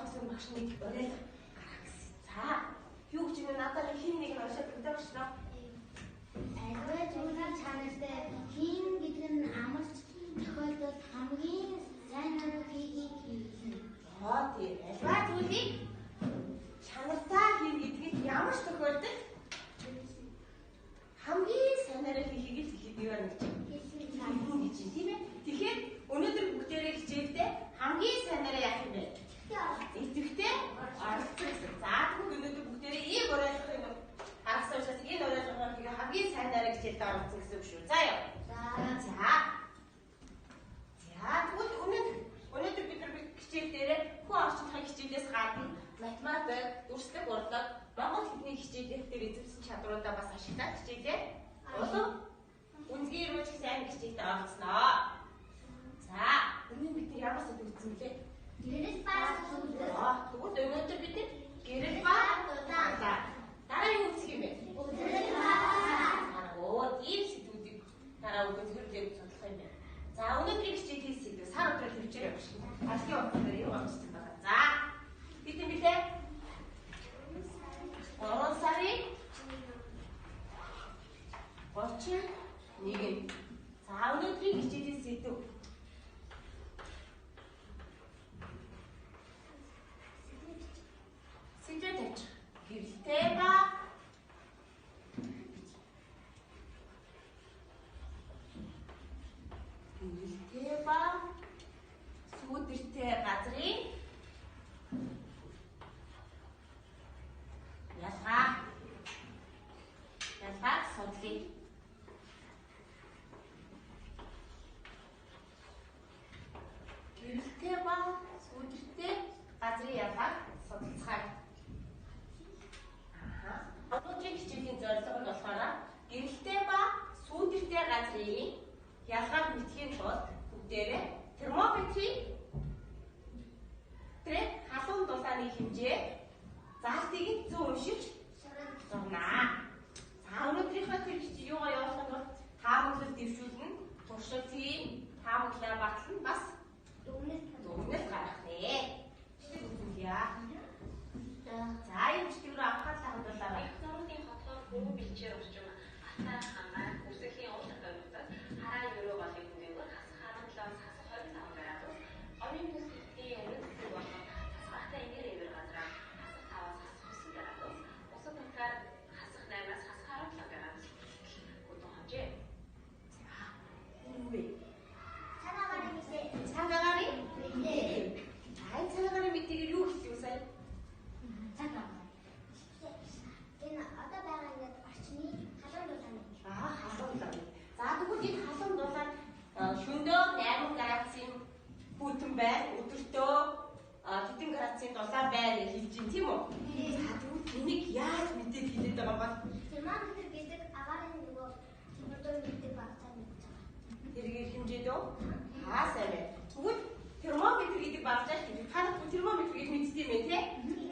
явахаас өмнө багш нэг уриалга гаргах гэсэн. За, юу гэж юм надад хин нэг уншаад өгдөг багш наа. Аливаа зүйлийн чанартай хийн гэдэг нь амарч тохиолдолд хамгийн сайн хийхийг хэлнэ. Аа тийм. Аливаа зүйлийг чанартай хийн гэдэг нь ямар ч тохиолдолд хамгийн сайнараа хийхийг л хэлдэг байна гэж. Хэлнэ гэж тийм ээ. Тэгэхээр өнөөдөр бүгдээрээ хичээлдээ хамгийн сайнараа яах юм бэ? Идэвхтэй оролцох гэсэн. За тэгвэл өнөөдөр бүгдээрээ ийм уриалгах юм гаргасан учраас энэ уриалгаар хамгийн сайнараа хичээлдээ оролцсон гэсэн үг шүү. За яа. За. За тэгвэл өнөөдөр бид нар хичээл дээрээ хүн орчлохын хичээлээс гадна математик, дүрслэг, урлаг, монгол хэлний хичээлээр дээр эзэмсэн чадруудаа бас ашиглаад хичээлээ улам үнзгий рүү ч сайн хичээлдээ оролцсноо. За, өнөө бид нар ямар сэдв үзсэн бэлээ? Гэрэл ба сүйдэр. Тэгвэл өнөөдөр бид гэрэл ба дулаан. Дараа юу үзэх юм бэ? Өдрөл ба. Оо, ийм сэдвүүдийг дараа өгөн дээр судлах юм байна. За, өнөөдрийн хичээлийн сэдв сар өдрөл хөвчээр явах шиг. Алгийн утгаар дээр юу авчихсан байгаа. За, бид юм бэлээ? 3 сарын 31. За, өнөөдрийн хичээлийн сэдв сэдвээ тавьчих. Гэрэлтэй ба гэрэлтэй ба сүүдэртэй газрын ялгаа. Ялгааг судлая. Гэрэлтэй ба сүүдэртэй газрын ялгааг судалцгаая. Өнөөдрийн хичээлийн зорилго нь болохоор гэрэлтэй ба сүүдэртэй газрын ялгааг мэдэхийн тулд бүгдээрээ термометрийн тэр халуун дулааны хэмжээ заалтыг нь зөв уншиж сурнаа. За, өнөөдрийнхөө тэр хичээл юугаа явуулах нь бол таамаглал дэвшүүлнэ, туршилт хийн, таамаглаа батлна, бас дүгнэлт гаргах нэ. Хичээл үзүүлье. За, энэ бичлэг рүү анхаарлаа хандуулаарай. Их зургийн хотгоор гүрэн бэлчээр орчим Атай хамаа үсгэхийн уулах домигдод хараа ерөө голын хүндээгүүр хасах 17-аас хасах 25 градус, гомын бүс нутгийн өмнөд хэсэг болон тасгаатай энгээр эвэр газраар хасах 5-аас хасах 9 градус, бусад нутгаар хасах 8-аас хасах 17 градус хүртэл хөдөн хонжээ. За, юу вэ? Цаг агаарын мэдээ. Цаг агаарын мэдээ. За, энэ цаг агаарын мэдээгээр юу хийх юм сая? Цаг агаар. Энэ одоо байгаа ингээд орчны халуун дулааны. Аа, халуун дулааны. За, тэгвэл энэ халуун дулаан шөнөдөө 8 градусын хүйтэн байна, өдөртөө хэдэн градусын дулаан байна гэж хэлж байна, тийм үү? За, тэгвэл энийг яаж мэдээд хэлээд байгаа юм бол? Термометр гэдэг агаарын нөгөө температур мэддэг багцаар мэдж байгаа. Тэргээр хэмжээд үү? Аа, сайн байна. Тэгвэл термометр гэдэг багцаар хэмжээ. Та нар термометр гэж мэддэг юм байна, тий?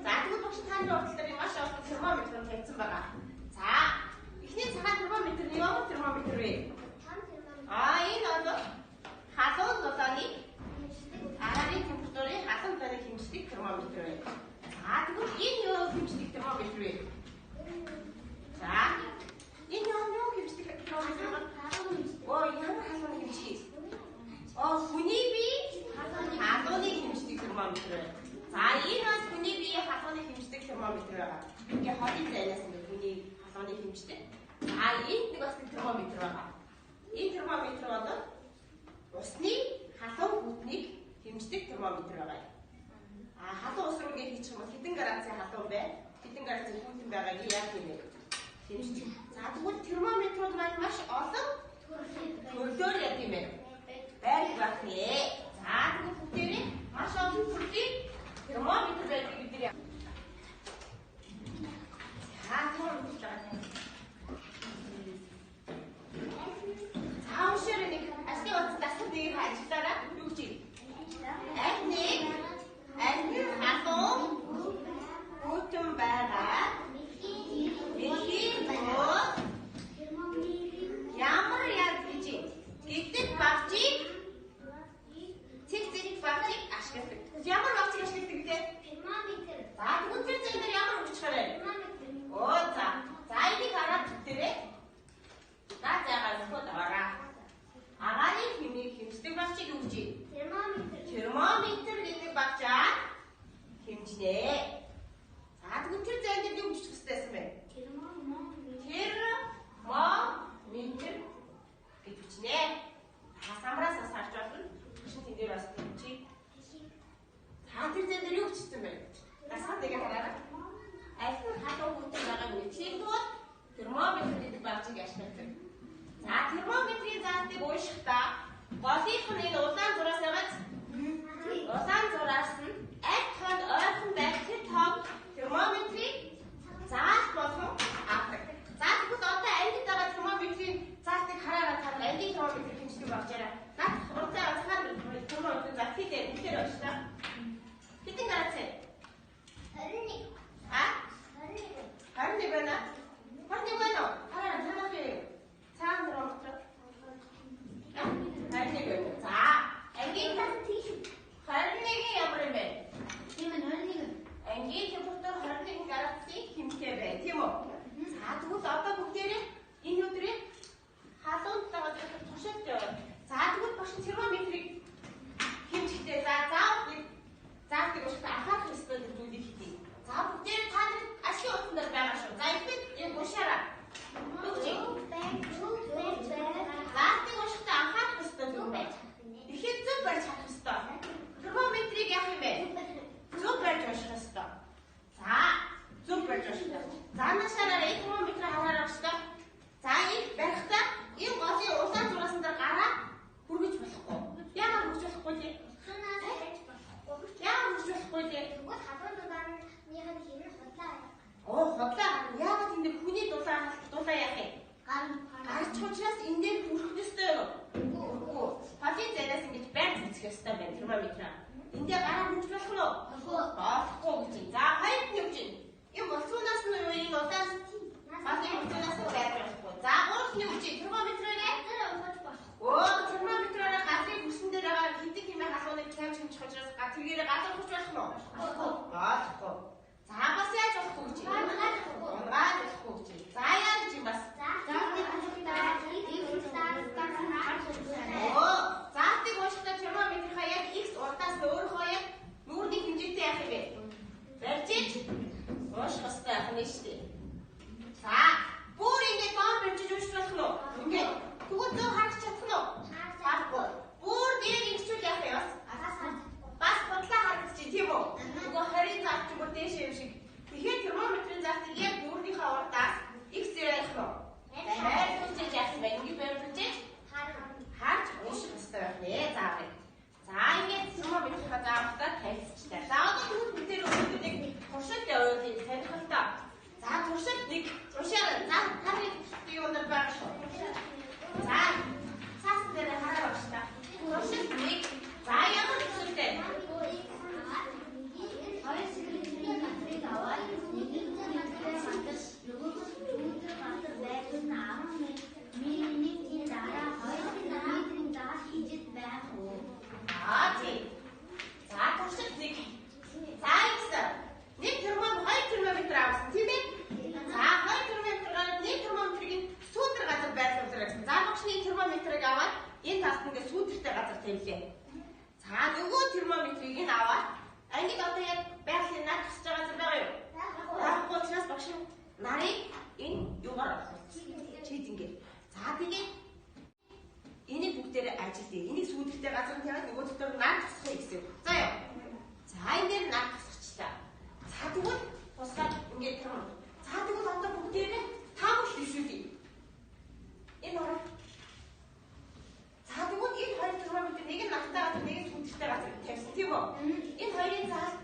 За, тэгвэл багш та нарын урд дээр маш олон термометр тавьсан байгаа. За, эхний цагаан термометр нь ямар термометр вэ? Том термометр. Аа, энэ бол халуун дулааны агаарын температурын халуун дулааныг хэмждэг термометр байна. За, тэгвэл энэ юу хэмждэг термометр вэ? За, энэ юу хэмждэг термометр вэ? Оо, ямар халууныг хэмжих юм? Оо, хүний бие халууныг хэмждэг термометр байна. За, энэ бас хүний бие халууныг хэмждэг термометр байгаа. Ингээ холын зайнаас ингээ хүний халууныг хэмждэг. За, энд нэг бас термометр байгаа. Энэ термометр бол усны халуун хүтнийг хэмждэг термометр байгаа. А, халуун ус руу ингээ хийчих юм бол хэдэн градусын халуун бэ? Хэдэн градусын хүйтэн байгааг яах юм бэ? Хэмждэг. За, тэгвэл термометрууд маань маш олон төрлөөр яах юм бэ? Байдаг байх нэ. За, тэгвэл бүгдээрээ маш олон төрлийн термометр байдаг бид нар. За, термометр байгаа. За, уншаарай нэг ажлын утас дасгал нэгийг ажиллаарай. Юу гэж юм? Аль нэг аль нь халуун хүйтэн байгаа дэлхийн зөө ямар яд гэж гэдгийг зүг авчаарай. Наад урдаа цахаар термометр за хийдэ тэгэхээр очиж та. Хэдэн градус вэ? 21. А? 21. 21 байна. 21 байна уу? Хараа танах юм. Цагаан термометр. 21 байна. За, ангийн 21 ямар юм бэ? Тийм ээ 21. Ангийн температур 21 градусын хэмтэй байна, тийм үү? За, тэгвэл одоо бүгдээрээ энэ өдрийн халуун талаар туршилт яваа. За, тэгвэл багш термометрийг хэмжихдээ за заавал нэг заалтыг уншихад анхаарах ёстой зүйлийг хийе. За, бүгдээрээ та нар ажлын утсан дээр байгаа шүү. За, ихэд яг уншаарай. Бүгд заалтыг уншихдаа анхаарах ёстой зүйл байна. Ихэд зөв барьж харах ёстой. Термометрийг яах юм бэ? Зөв барьж унших ёстой. За, зөв барьж унших ёстой. За, наашаараа энэ термометрийг хараарай ёстой. За, энэ барихтаа энэ голын улаан зураасан дээр гараа хүргэж болохгүй. Яагаад хүргэж болохгүй лээ? Яагаад хүргэж болохгүй лээ? Оо, худлаа гарна. Яагаад энэ дээр хүний дулаа яах юм? Гарч учраас энэ дээр хүрэх ёстой юу? Үгүй. Холын зайнаас ингэж барьж үзэх ёстой байна термометр. Энд дээр гараа хүрч болох нь уу? Болохгүй гэж. За, хоёрт нь юу гэж? Энэ болцуунаас нь юу энэ улаан голын болцуунаас нь барьж болохгүй. За, гуравт нь юу гэж? Термометрээрээ Өө, термометрээрээ газрын хөрсөн дээр байгаа хэдэн хэмээн халууныг тавьж хэмжих учраас тэргээрээ газар хүрч болох нь уу? Болохгүй. За, бас яаж болохгүй гэж? Унгаад болохгүй гэж. За, яаж гэж юм бас? Оо, заалтыг уншихдаа термометрийнхаа яг X урдаас нь өөрийнхөө яг нүүрний хэмжээтэй яах юм бэ? Барьж ич унших ёстой байх нь шүү дээ. За, бүр ингэж доор барьж уншиж болох нь уу? Ингээд тэгвэл зөв харах чадах нь уу? Харахгүй. Бүр дээр ингэчүүл яах юм бас? Бас бодлоо харагдчих тийм үү? Нөгөө 20 заалт ч бүр дээшээ юм шиг. Тэгэхээр термометрийн заалтыг яг нүүрнийхээ урдаас X дээр яах нь уу? Байрлуулж яах юм бэ? Ингээд байрлуулж харж унших ёстой байх нэ. За, за ингээд термометрийнхаа заавартаа танилцчихлаа. За, одоо тэгвэл бүгдээр өнөөдөр нэг туршилт явуулъя сонирхолтой. За, туршилт нэг уншаарай. За, та нарын туршилтын юунаар байгаа шүү. За, цаасан дээр хараа багш та. Туршилт нэг. За, ямар туршилт вэ? Хоёр сэргэлтний газрыг аваад нэг нь газрын газар, нөгөөх нь зүүн газар байрлуулсан 10 мм-ийн дараа 2 мм-ийн заалт ижил байх уу? Аа, тийм. За, туршилт нэг. За, ингэсэн. Нэг термометр, хоёр термометр авсан, тийм ээ? За, хоёр термометр гараад нэг термометрийг сүүдэр газар байрлуулаарай гэсэн. За, багш нэг термометрийг аваад энэ талд ингээд сүүдэртэй газар тавилаа. За, нөгөө термометрийг нь аваад ангид одоо яг байгалийн нар тусч байгаа газар байгаа юу? Байхгүй учраас багш нарыг энэ юугаар оруулсан. Чийдэнгээр. За, тэгээд энийг бүгдээрээ ажилтъя. Энийг сүүдэртэй газар тавиад нөгөө дотор нар тусгая гэсэн. За яа. За, энэ дээр нар тусгачлаа. За, тэгвэл тусгаад ингээд тавина. За, тэгвэл одоо бүгдээрээ таамаг дэвшүүлье. Энэ ороо. За, тэгвэл энэ хоёр термометр нэг нь нартай газар, нэг нь сүүдэртэй газар тавьсан, тийм үү? Энэ хоёрын заалт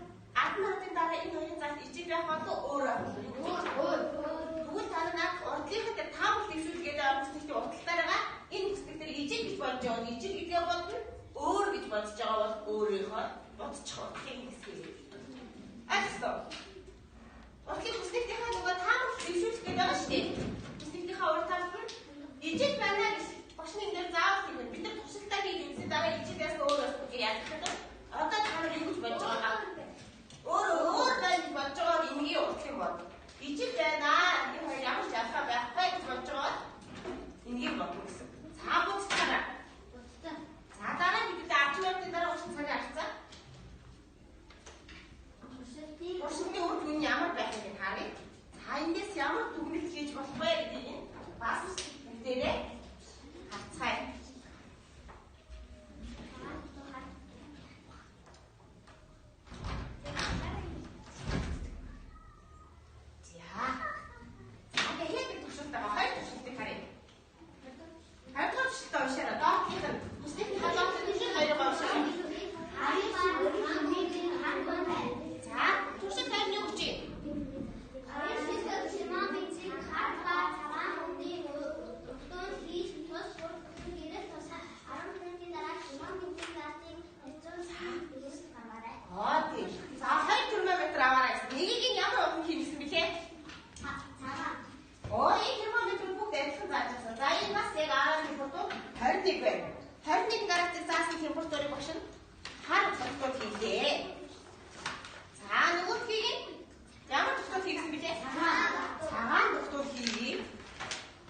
адна хатын дараа энэ хоёрын заалт ижил байх болов өөр байх болов? Өөр. Тэгвэл та нар наад урдлынхаа дээр таамаг дэвшүүлэх гэдэг бүснэгтийн урдталтаараа энэ бүснэг дээр ижил гэж бодож байгаа, ижил гэдгээ бодно, өөр гэж бодож байгаа бол өөрийнхөө бодчих урдлын хэсгийг. Альстоо. Урдлын бүснэгтийнхаа нөгөө таамаг дэвшүүлэх гэдэг байгаа шүү дээ. Бүснэгтийнхаа урд талд нь ижил байна гэж багш энэ дээр заавал хэлнэ. Бид нар туршилтаа хийж үзсэн дараа ижил байсан өөр байсан гэж ялгах гэдэг. Одоо та нар юу гэж бодож байгаа вэ? Өөр өөр байна гэж бодож байгаа бол энэний урдлын бод. Ижил байна. Энэ хоёр ямар ч ялгаа байхгүй гэж бодож байгаа бол энэнийг бодно гэсэн. За, буцаарай. За, дараа нь бид 10 минутын дараа 30 цагийн харьцаа. Туршилтын үр дүн нь ямар байх вэ харъя. За, эндээс ямар дүгнэлт хийж болох вэ гэдгийг нь бас бүгдээрээ харцгаая. 21 градусыг заасан температурыг багш нь хар дугтуул хийлээ. За нөгөөдхийг нь ямар дугтуул хийсэн бэлээ? Цагаан дугтуул хийе.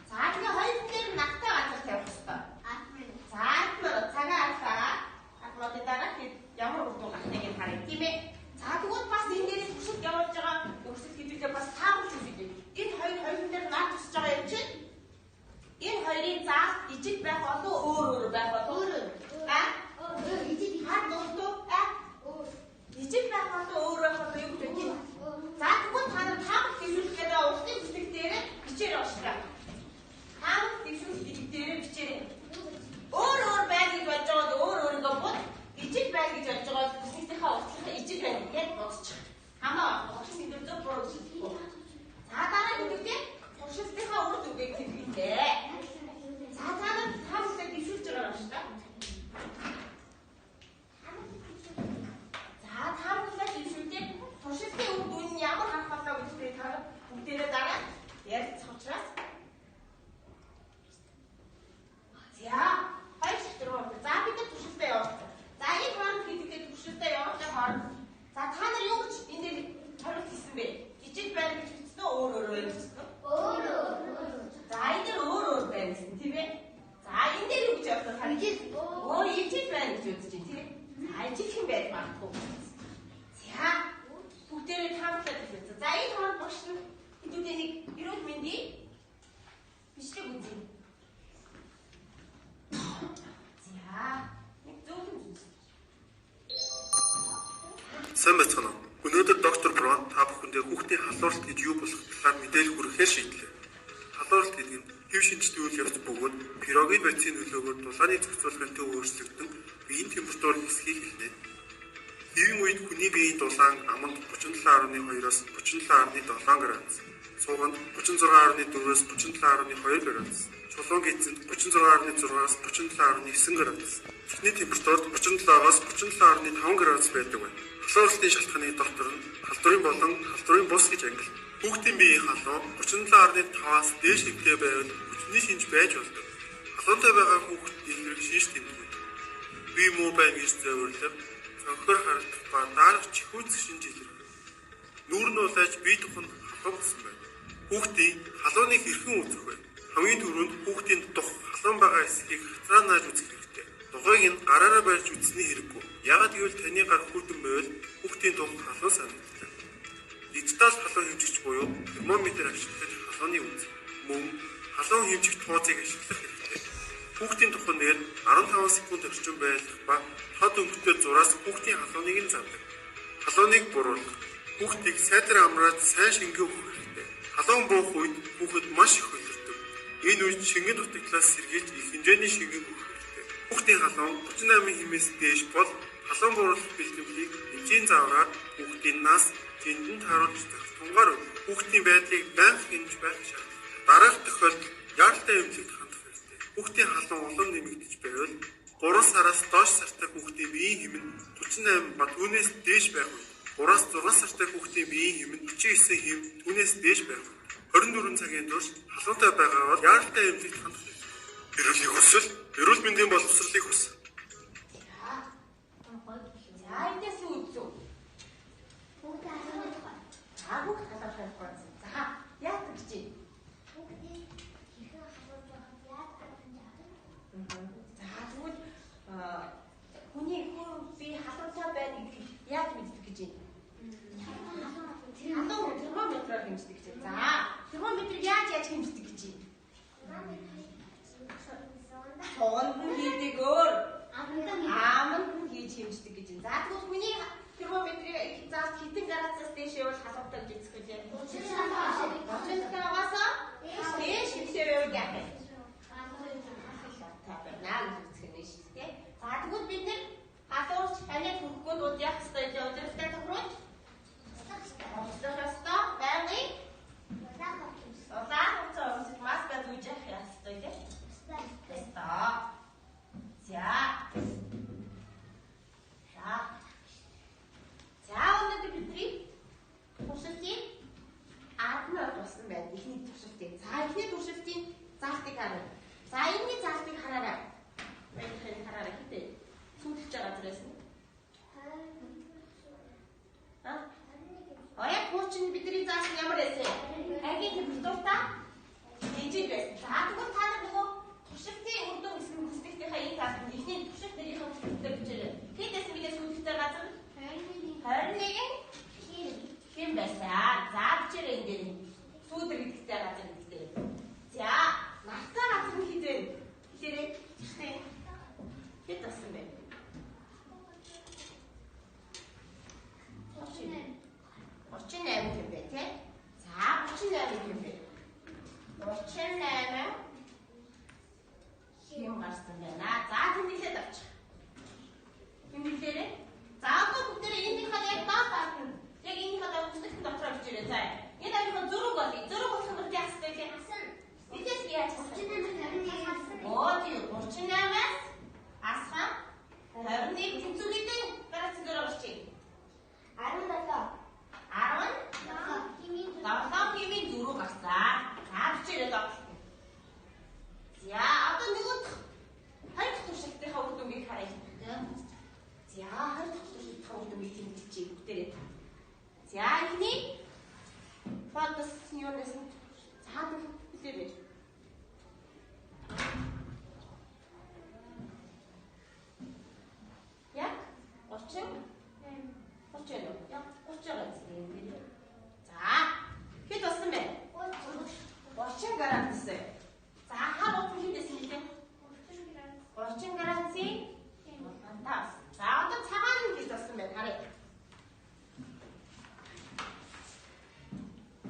За тэгээ хоёр дээр надтай газар тавих хэрэгтэй. За цагаан арфаа. Арфааны дараа хэд ямар үр дүн гарахныг нь харъя, тийм ээ. За тэгвэл бас энэ дээрээ туршилт явуулж байгаа төгсөл хэдүүлээ бас таамаглаж үзье. Энэ хоёрын дээр наад тусч байгаа юм чинь энэ хоёрын заалт ижил байх болов өөр өөр байх болов өөр. А? Өөр ижил хар дугтуул а? Өөр. Ижил байх болов өөр байх болов юу гэж байна? За тэгвэл та нар таамаг дэвшүүлэх гэдэг уртын бичлэг дээр бичээрэй багшаа. Таамаг дэвшүүлэх гэдэг дээр бичээрэй. Өөр өөр байна гэж бодож байгаа өөр өөрийгөө бод ижил байна гэж бодож байгаа бүсгийнхээ уртлахаа ижил байна гэж бодчих. Хамаа багш мэдээ зөв буруу гэж хэлэхгүй. За дараа хэдүүлээ туршилтынхаа үр дүнгийг тэмдэглээ. За та нар таамаглал дэвшүүлж байгаа юм шиг та. За таамаглал дэвшүүлээ туршилтын үр дүн нь ямар харах болоо гэдэгт та нар бүгдээрээ дараа ярилцах учраас за хоёр термометр. За бид нар туршилтаа явуулсан. За энэ хооронд хэдүүлээ туршилтаа явуулах хооронд за та нар юу гэж энэ дээр хариулт хийсэн бэ? Ижил байна гэж бичсэн үү? Өөр өөр байна гэсэн үү? Өөр өөр. За энэ дээр өөр өөр байна гэсэн тийм ээ. За энэ дээр юу гэж явуулсан? Ижил. Өө ижил байна гэж үзэж байна тийм ээ. За ижилхэн байж магадгүй. За бүгдээрээ таамаглаад хэлсэн. За энэ хооронд багш нь хэдүүлээ нэг эрүүл мэндийн бичлэг үзье. За нэг зөвлөм үзье. Сайн байцгаана уу? Өнөөдөр доктор Брон та бүхэндээ хүүхдийн халууралт гэж юу болох талаар мэдээлэл хүргэхээр шийдлээ. Халууралт гэдэг нь хэв шинжтэй үйл явц бөгөөд пирогийн бодисын нөлөөгөөр дулааны зохицуулалтын өөрчлөгдөн биеийн температур хэсгийг хэлнэ. Хэвийн үед хүний биеийн дулаан аманд 37.2-оос 37.7 градус, сууганд 36.4-оос 37.2 градус, чулуун гидсэнд 36.6-аас 37.9 градус, техний температурт 37-оос 37.5 градус байдаг байна. Халууралтын шалтгааны доктор нь халдварын болон халдварын бус гэж ангилна. Хүүхдийн биеийн халуун 37.5-аас дээш хэмтэй байвал хүчний шинж байж болдог. Халуунтай байгаа хүүхэд дэлгэрэх шинж тэмдэг. Бие муу байна гэж зовирлох, цонхоор харагдах ба дарах чихүүцэх шинж илэрх. Нүүр нь улайж бие туханд халуун болсон байна. Хүүхдийн халууныг хэрхэн үзэх вэ? Хамгийн түрүүнд хүүхдийн дух халуун байгаа эсэхийг хацраа нааж үзэх хэрэгтэй. Дугуйг нь гараараа барьж үзсэний хэрэггүй. Яагаад гэвэл таны гар хүйтэн байвал хүүхдийн дух халуун санагддаг. Дижитал халуун хэмжигч буюу термометр ашиглаж халууны үз, мөн халуун хэмжигч тууцыг ашиглах хэрэгтэй. Хүүхдийн духан дээр 15 секунд орчим байлгах ба тод өнгөтэй зураас хүүхдийн халууныг нь завдаг. Халууныг бууруулах. Хүүхдийг сайтар амрааж сайн шингэн өгөх хэрэгтэй. Халуун буух үед хүүхэд маш их хөлөрдөг. Энэ үед шингэн дутагдлаас сэргийлж их хэмжээний шингэн өгөх хэрэгтэй. Хүүхдийн халуун 38 хэмээс дээш бол халуун бууруулах бэлтгэлийг эмчийн заавраар хүүхдийн нас зэндэнд тааруулж тунгаар хүүхдийн байдлыг байнга хянаж байх шаардлагатай. Дараах тохиолдолд яаралтай эмнэлэгт хандах хэрэгтэй. Хүүхдийн халуун улам нэмэгдэж байвал 3 сараас доош сартай хүүхдийн биеийн хэм нь 38 ба түүнээс дээш байх үед 3-аас 6 сартай хүүхдийн биеийн хэм нь 39 хэм түүнээс дээш байх үед 24 цагийн турш халуунтай байгаа бол яаралтай эмнэлэгт хандах хэрэгтэй. Эрүүлийг хүсвэл эрүүл мэндийн боловсролыг хүс. За эндээс юу үзв? Хүүхдээ халуун тухай. За хүүхд халуун тухай. За яах гэж байна? Хүүхдийн хэрхэн халуурж байхад яаж арга хэмжээ авах вэ? За тэгвэл хүний хүн бие халуунтай байна гэдгийг яаж мэддэг гэж байна? Халуун термометрээр хэмждэг гэж байна. За термометрийг яаж хэмждэг гэж байна? Сууганд нь хийдэг. За хоёр дахь туршилт таван дүнгийн тэмдэглэжээ бүгдээрээ. За эхний фотос юунаас нь за хүлээ байж. Яг 30 30 юу? Яг 30 гэсэн юм дээр. За хэд болсон бэ? 30 градус. За хар утас хэд байсан гэлээ? 30 градусын улаантаас. За одоо цагаан нь хэд болсон бэ? Харъя.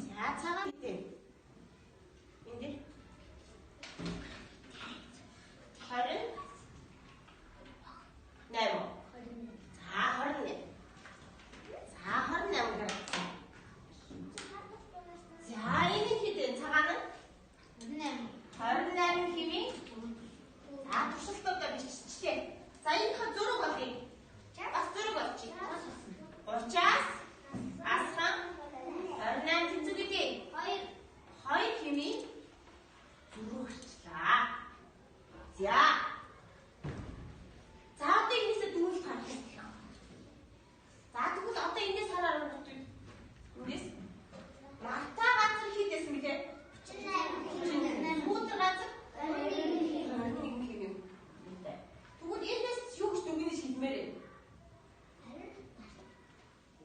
За цагаан хэд вэ? Энд дээр 28. За 28. За 28 градус. За энэ хэд вэ? Цагаан нь 28 хэвийн. За туршилтуудаа биччихлээ. За энэ хаа зөрөг болъё. Бас зөрөг болчих. 30-аас асхан 28 тэнцүү гэдэг. 2 хэвийн зөрөг гарчлаа. За. За одоо энээсээ дөрвөлт гарах хэрэгтэй. За тэгвэл одоо эндээс хараа бүгд. Эндээс нартай газар хэд байсан бэлээ? 38. Хүүтэр газар 21 хэвийн. Тэгвэл эндээс юу гэж дүгнэж хэлмээр вэ?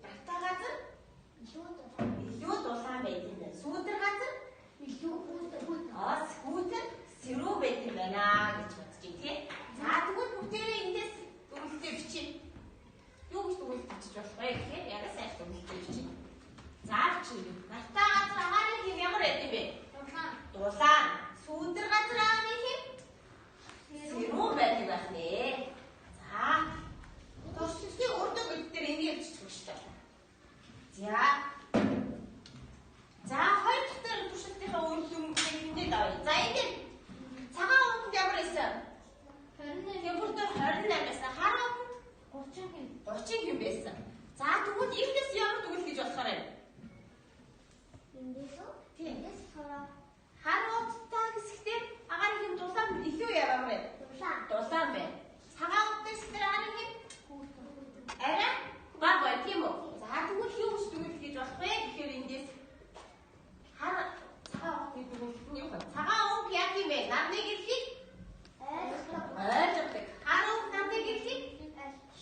Нартай газар илүү дулаан байт юм байна. Сүүдэр газар илүү хүүтэр сэрүү байт юм байна гэж бодож байна тий. За тэгвэл бүгдээрээ эндээс дүгнэлтээ бичье. Юу гэж дүгнэлт бичиж болох вэ гэхээр яриа сайн дүгнэлтээ бичье. За бичье. Нартай газар агаарын хэм ямар байт юм бэ? Дулаан. Сүүдэр газар агаарын хэм сэрүү байдаг байх нэ. За туршилтын үр дүн гэдэг дээр энийг биччих шүү дээ. За. За хоёр дахь дээр туршилтынхаа үр дүн хэндээ авъя. За энэ дээр цагаан үгэнд ямар байсан? Температур 28 байсан. Хар үгэнд 30 хэм байсан. За тэгвэл эндээс ямар дүгнэлт хийж болохоор вэ? Эндээс үү? Тийм. Эндээс болохоор Хар уттай хэсэгтээ агаарын хэм дулаан илүү ямар вэ? дулаан. Дулаан байна. Цагаан уттай хэсгээр агаарын хэм арай бага байна тийм үү? За тэгвэл юу гэж дүгнэлт хийж болох вэ гэхээр эндээс хар цагаан үгний дүгнэлт нь юу вэ? Цагаан үг яг юм бэ? Нарны гэрлийг ойлгодог. Хар үг нарны гэрлийг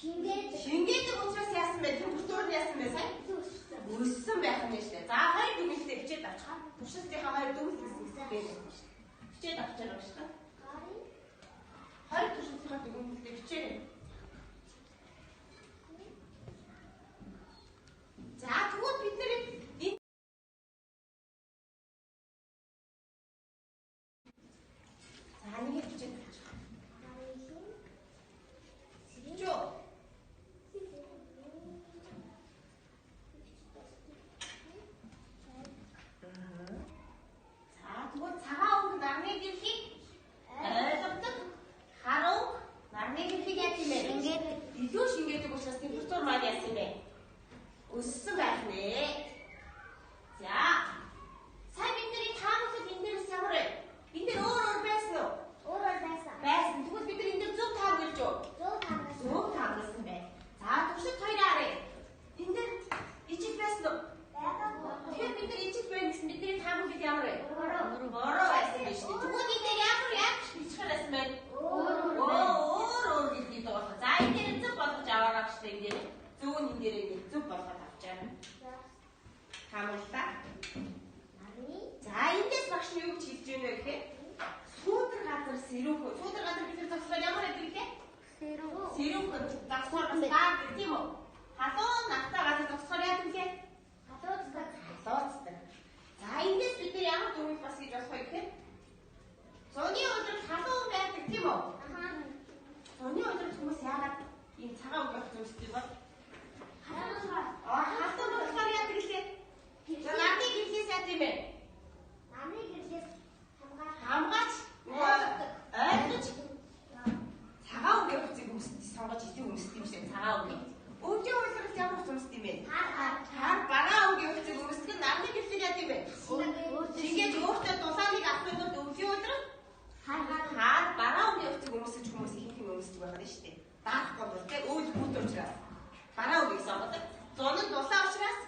Шингээд шингээдэг учраас яасан бэ? Температур нь яасан бэ сайн? Өссөн байх нь шүү дээ. За хоёр дүгнэлтээ бичээд авчихаа. Туршилтынхаа хоёр дүгнэлт гэсэн хэсэг байх нь шүү дээ. Бичээд авчаарай гэж байна. Хоёр туршилтынхаа дүгнэлтээ бичээрэй. За тэгвэл бид нэр энэ за нэг бичээд авчихаа. Бичүү. За тэгвэл цагаан өнгө нарны гэрлийг ойлгодог. Хар өнгө нарны гэрлийг яаж юм бэ? Шингээдэг. Илүү шингээдэг учраас температур маань яасан юм бэ? Өссөн байх нэ. За. Сайн бидний таамаглал энэ дээрээс ямар вэ? Энэ дээр өөр өөр байсан уу? Өөрөөр байсан. Байсан. Тэгвэл бид нар энэ дээр зөв таамаглаж юу? Зөв таамагласан. Зөв таамагласан байна. За туршилт хоёроо харъя. Энэ дээр ижил байсан уу? Байгаагүй. Тэгэхээр бид нар ижил байна гэсэн бидний таамаглал ямар вэ? Буруу. Буруу байсан биш үү? Тэгвэл энэ дээр ямар яаж бичихээр байсан бэ? Өөр Өөр өөр гэдгийг дуугарах. За энэ дээр зөв болгож аваарай гэж энэ дээр. Зөв нь энэ дээр ингэ зөв болгоод авчаа. Таамаглалаа. Нарны За эндээс багш нь юу гэж хэлж байна вэ гэхээр сүүдэр газар сэрүүхэн. Сүүдэр газар бид нар зогсохоор ямар байдаг вэ? сэрүү. Сэрүүхэн зогсохоор бас таардаг тийм үү? Халуун нартай газар зогсохоор яадаг вэ? Халууцдаг. Халууцдаг. За эндээс бид нар ямар дүгнэлт бас хийж болох вэ гэхээр зуны өдрөд халуун байдаг тийм үү? Аха. Зуны өдрөд хүмүүс яагаад ийм цагаан өнгө өмсдөг бол? Халууцгаа. Аа халуун болохоор яадаг лээ? За нарны гэрлээс яадаг юм бэ? Нарны гэрлээс хамгаалах. Хамгаач ойлгож цагаан өнгө хувцсыг өмсдөг сонгож идэв өмсдөг юм шиг цагаан өнгө. Өвлийн улиралд ямар хувцас өмсдөг юм бэ? Хар. Хар бараа өнгийн хувцсыг өмсдөг нь нарны гэрлийг яадаг юм бэ? Шингээж өөртөө дулааныг авахын тулд өвлийн улирал Хар. хар бараа өнгийн хувцсыг өмсөж хүмүүс ихэнх юм өмсдөг байгаа нь шүү дээ. Даахгүй бол тэ өөл хүүт учраас бараа үгийг сонгодог. Зун нь дулаан учраас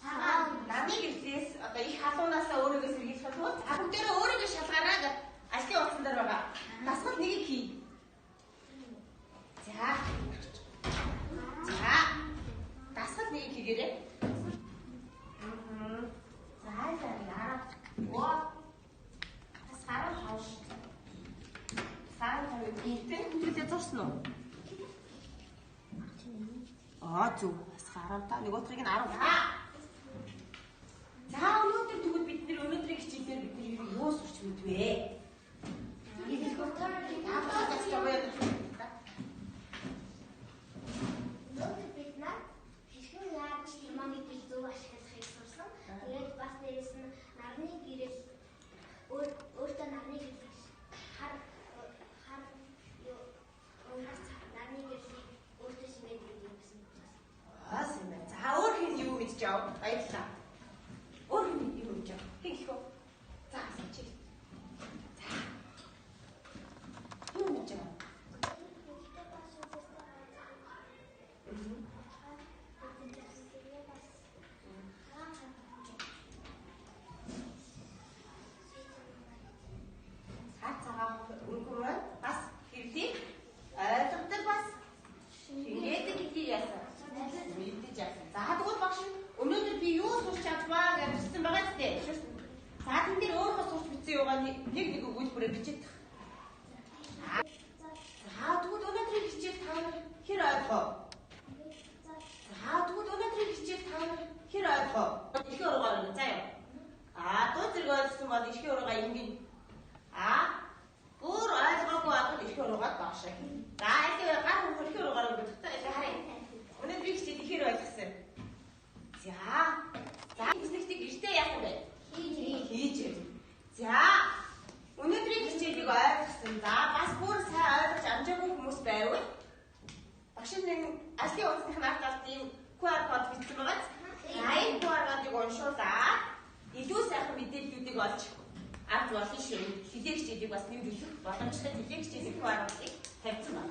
Цагаан. Нарны гэрлээс одоо их халуунаасаа өөрийгөө сэргийлэх тул за бүгдээрээ өөрийгөө шалгаарай гэж ажлын утсан дээр байгаа. Дасгал нэгийг хий. За. За. Дасгал нэгийг хийгээрэй. За за нараа. Оо. Бас 15. 15 ийтэй хэвлээ зурсан уу? Аа зөв. Бас 15 нэг утгыг нь 10. За өнөөдөр тэгвэл бид нэр өнөөдрийн хичээлээр бид нэр юу сурч мэдвэ? Өнөөдөр бид нар хэрхэн яаж термометрийг зөв ашиглахыг сурсан. Тэгээд бас дээрэс нь нарны гэрэл өөртөө нарны гэрлийг хар хар юу хар нарны гэрлийг өөртөө симээд гэдэг юм гэсэн. Аа сайн байна. За өөр хэн юу мэдж ав? Баярлалаа. Өөр хэн юу мэдж ав? Хэн гэх вэ? За сайн чи. За. Юу мэдж ав? Хар цагаан өнгө маань бас гэрлийг ойлгодог бас шингээдэг гэдгийг яасан? Мэдэж яасан. За тэгвэл багш өнөөдөр би юу сурч авваа гэж бичсэн байгаа зү. За тэн дээр өөрөө сурч бичсэн юугаа нэг нэг өгүүлбэрээр бичиж. За тэгвэл өнөөдрийн хичээл та нар хэр ойлгов? За тэгвэл өнөөдрийн хичээл та нар хэр ойлгов? Эрхийн уруугаар өгнө. За юу? Аа дуу зэрэг ойлгосон бол эрхийн уруугаа ингэн. Аа бүр ойлгоогүй бол эрхийн уруугаар багш. За илүү гар хөх эрхийн уруугаар өгөх та илүү харъя. Өнөөдрийн хичээл ихээр ойлгосон. За. За эзнэгтийг гэртээ яасан бэ? Хийж. За. Өнөөдрийн хичээлийг ойлгосон. За бас бүр сайн ойлгож амжаагүй хүмүүс байвал багш нэг ажлын утасных нь ард талд ийм QR код бичсэн байгаа. За энэ QR кодыг уншуулаад илүү сайхан мэдээллүүдийг олж авч болно шүү. Хилээ хичээлийг бас нэмж өгөх боломжтой. Хилээ хичээлийн QR кодыг тавьсан байна.